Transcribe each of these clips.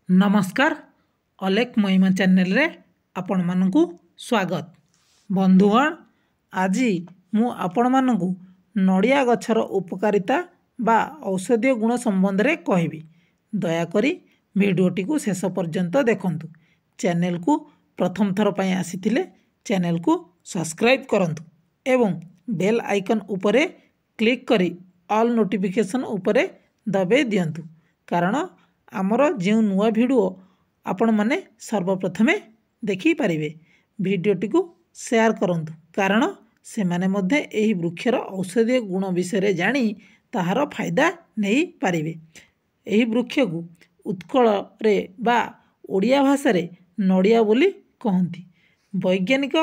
ନମସ୍କାର, ଅଲେଖ ମହିମା ଚ୍ୟାନେଲରେ ଆପଣମାନଙ୍କୁ ସ୍ୱାଗତ। ବନ୍ଧୁଗଣ, ଆଜି ମୁଁ ଆପଣମାନଙ୍କୁ ନଡ଼ିଆ ଗଛର ଉପକାରିତା ବା ଔଷଧୀୟ ଗୁଣ ସମ୍ବନ୍ଧରେ କହିବି। ଦୟାକରି ଭିଡ଼ିଓଟିକୁ ଶେଷ ପର୍ଯ୍ୟନ୍ତ ଦେଖନ୍ତୁ। ଚ୍ୟାନେଲକୁ ପ୍ରଥମ ଥର ପାଇଁ ଆସିଥିଲେ ଚ୍ୟାନେଲକୁ ସବସ୍କ୍ରାଇବ୍ କରନ୍ତୁ ଏବଂ ବେଲ୍ ଆଇକନ୍ ଉପରେ କ୍ଲିକ୍ କରି ଅଲ୍ ନୋଟିଫିକେସନ୍ ଉପରେ ଦବାଇ ଦିଅନ୍ତୁ, କାରଣ ଆମର ଯେଉଁ ନୂଆ ଭିଡ଼ିଓ ଆପଣମାନେ ସର୍ବପ୍ରଥମେ ଦେଖିପାରିବେ। ଭିଡ଼ିଓଟିକୁ ସେୟାର କରନ୍ତୁ, କାରଣ ସେମାନେ ମଧ୍ୟ ଏହି ବୃକ୍ଷର ଔଷଧୀୟ ଗୁଣ ବିଷୟରେ ଜାଣି ତାହାର ଫାଇଦା ନେଇପାରିବେ। ଏହି ବୃକ୍ଷକୁ ଉତ୍କଳରେ ବା ଓଡ଼ିଆ ଭାଷାରେ ନଡ଼ିଆ ବୋଲି କହନ୍ତି। ବୈଜ୍ଞାନିକ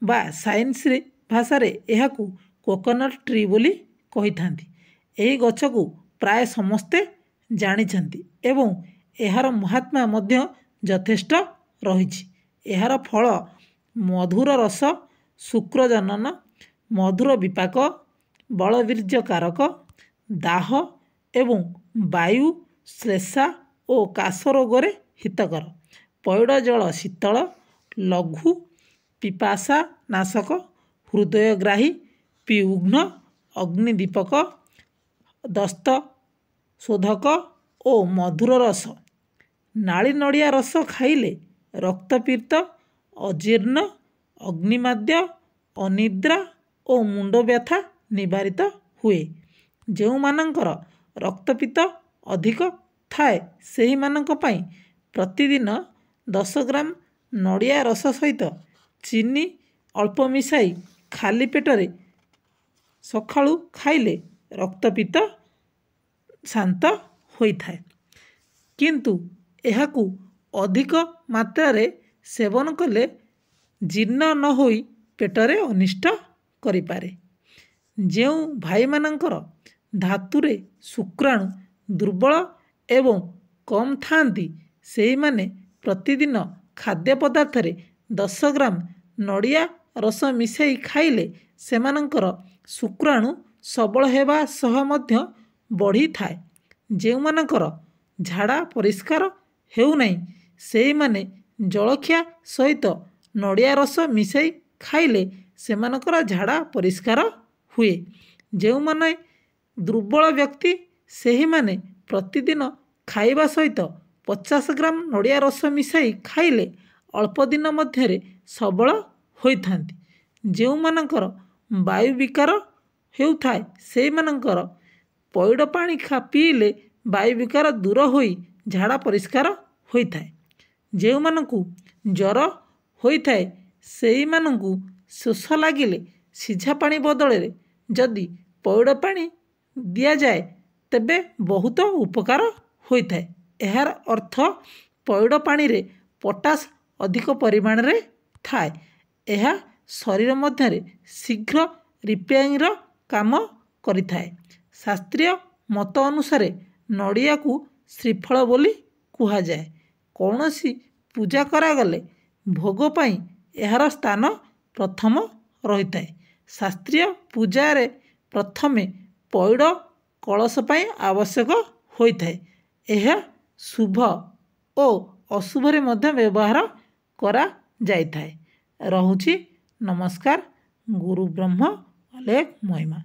ବା ସାଇନ୍ସରେ ଭାଷାରେ ଏହାକୁ କୋକୋନଟ୍ ଟ୍ରି ବୋଲି କହିଥାନ୍ତି। ଏହି ଗଛକୁ ପ୍ରାୟ ସମସ୍ତେ ଜାଣିଛନ୍ତି ଏବଂ ଏହାର ମହାତ୍ମା ମଧ୍ୟ ଯଥେଷ୍ଟ ରହିଛି। ଏହାର ଫଳ ମଧୁର ରସ, ଶୁକ୍ରଜନନ, ମଧୁର ବିପାକ, ବଳବୀର୍ଯ୍ୟକାରକ, ଦାହ ଏବଂ ବାୟୁ, ଶ୍ଲେଷା ଓ କାଶ ରୋଗରେ ହିତକର। ପଇଡ଼ ଜଳ ଶୀତଳ, ଲଘୁ ପିପାସା ନାଶକ, ହୃଦୟଗ୍ରାହୀ, ପିଉଘ୍ନ, ଅଗ୍ନିଦୀପକ, ଦସ୍ତ ଶୋଧକ ଓ ମଧୁର ରସ। ନାଳି ନଡ଼ିଆ ରସ ଖାଇଲେ ରକ୍ତପିତ୍ତ, ଅଜୀର୍ଣ୍ଣ, ଅଗ୍ନିମାଦ୍ୟ, ଅନିଦ୍ରା ଓ ମୁଣ୍ଡବ୍ୟଥା ନିବାରିତ ହୁଏ। ଯେଉଁମାନଙ୍କର ରକ୍ତପିତ୍ତ ଅଧିକ ଥାଏ, ସେହିମାନଙ୍କ ପାଇଁ ପ୍ରତିଦିନ 10 ଗ୍ରାମ ନଡ଼ିଆ ରସ ସହିତ ଚିନି ଅଳ୍ପ ମିଶାଇ ଖାଲି ପେଟରେ ସକାଳୁ ଖାଇଲେ ରକ୍ତପିତ୍ତ ଶାନ୍ତ ହୋଇଥାଏ। କିନ୍ତୁ ଏହାକୁ ଅଧିକ ମାତ୍ରାରେ ସେବନ କଲେ ଜୀର୍ଣ୍ଣ ନ ହୋଇ ପେଟରେ ଅନିଷ୍ଟ କରିପାରେ। ଯେଉଁ ଭାଇମାନଙ୍କର ଧାତୁରେ ଶୁକ୍ରାଣୁ ଦୁର୍ବଳ ଏବଂ କମ୍ ଥାଆନ୍ତି, ସେହିମାନେ ପ୍ରତିଦିନ ଖାଦ୍ୟ ପଦାର୍ଥରେ 10 ଗ୍ରାମ ନଡ଼ିଆ ରସ ମିଶାଇ ଖାଇଲେ ସେମାନଙ୍କର ଶୁକ୍ରାଣୁ ସବଳ ହେବା ସହ ମଧ୍ୟ ବଢ଼ିଥାଏ। ଯେଉଁମାନଙ୍କର ଝାଡ଼ା ପରିଷ୍କାର ହେଉନାହିଁ, ସେହିମାନେ ଜଳଖିଆ ସହିତ ନଡ଼ିଆ ରସ ମିଶାଇ ଖାଇଲେ ସେମାନଙ୍କର ଝାଡ଼ା ପରିଷ୍କାର ହୁଏ। ଯେଉଁମାନେ ଦୁର୍ବଳ ବ୍ୟକ୍ତି, ସେହିମାନେ ପ୍ରତିଦିନ ଖାଇବା ସହିତ 50 ଗ୍ରାମ ନଡ଼ିଆ ରସ ମିଶାଇ ଖାଇଲେ ଅଳ୍ପ ଦିନ ମଧ୍ୟରେ ସବଳ ହୋଇଥାନ୍ତି। ଯେଉଁମାନଙ୍କର ବାୟୁ ବିକାର ହେଉଥାଏ, ସେଇମାନଙ୍କର ପଇଡ଼ ପାଣି ପିଇଲେ ବାୟୁ ବିକାର ଦୂର ହୋଇ ଝାଡ଼ା ପରିଷ୍କାର ହୋଇଥାଏ। ଯେଉଁମାନଙ୍କୁ ଜ୍ୱର ହୋଇଥାଏ, ସେଇମାନଙ୍କୁ ଶୋଷ ଲାଗିଲେ ସିଝା ପାଣି ବଦଳରେ ଯଦି ପଇଡ଼ ପାଣି ଦିଆଯାଏ, ତେବେ ବହୁତ ଉପକାର ହୋଇଥାଏ। ଏହାର ଅର୍ଥ ପଇଡ଼ ପାଣିରେ ପଟାସ ଅଧିକ ପରିମାଣରେ ଥାଏ। ଏହା ଶରୀର ମଧ୍ୟରେ ଶୀଘ୍ର ରିପେୟାରିଂର କାମ କରିଥାଏ। ଶାସ୍ତ୍ରୀୟ ମତ ଅନୁସାରେ ନଡ଼ିଆକୁ ଶ୍ରୀଫଳ ବୋଲି କୁହାଯାଏ। କୌଣସି ପୂଜା କରାଗଲେ ଭୋଗ ପାଇଁ ଏହାର ସ୍ଥାନ ପ୍ରଥମ ରହିଥାଏ। ଶାସ୍ତ୍ରୀୟ ପୂଜାରେ ପ୍ରଥମେ ପଇଡ଼ କଳସ ପାଇଁ ଆବଶ୍ୟକ ହୋଇଥାଏ। ଏହା ଶୁଭ ଓ ଅଶୁଭରେ ମଧ୍ୟ ବ୍ୟବହାର କରାଯାଇଥାଏ। ରହୁଛି, ନମସ୍କାର। ଗୁରୁ ବ୍ରହ୍ମ, ଅଲେଖ ମହିମା।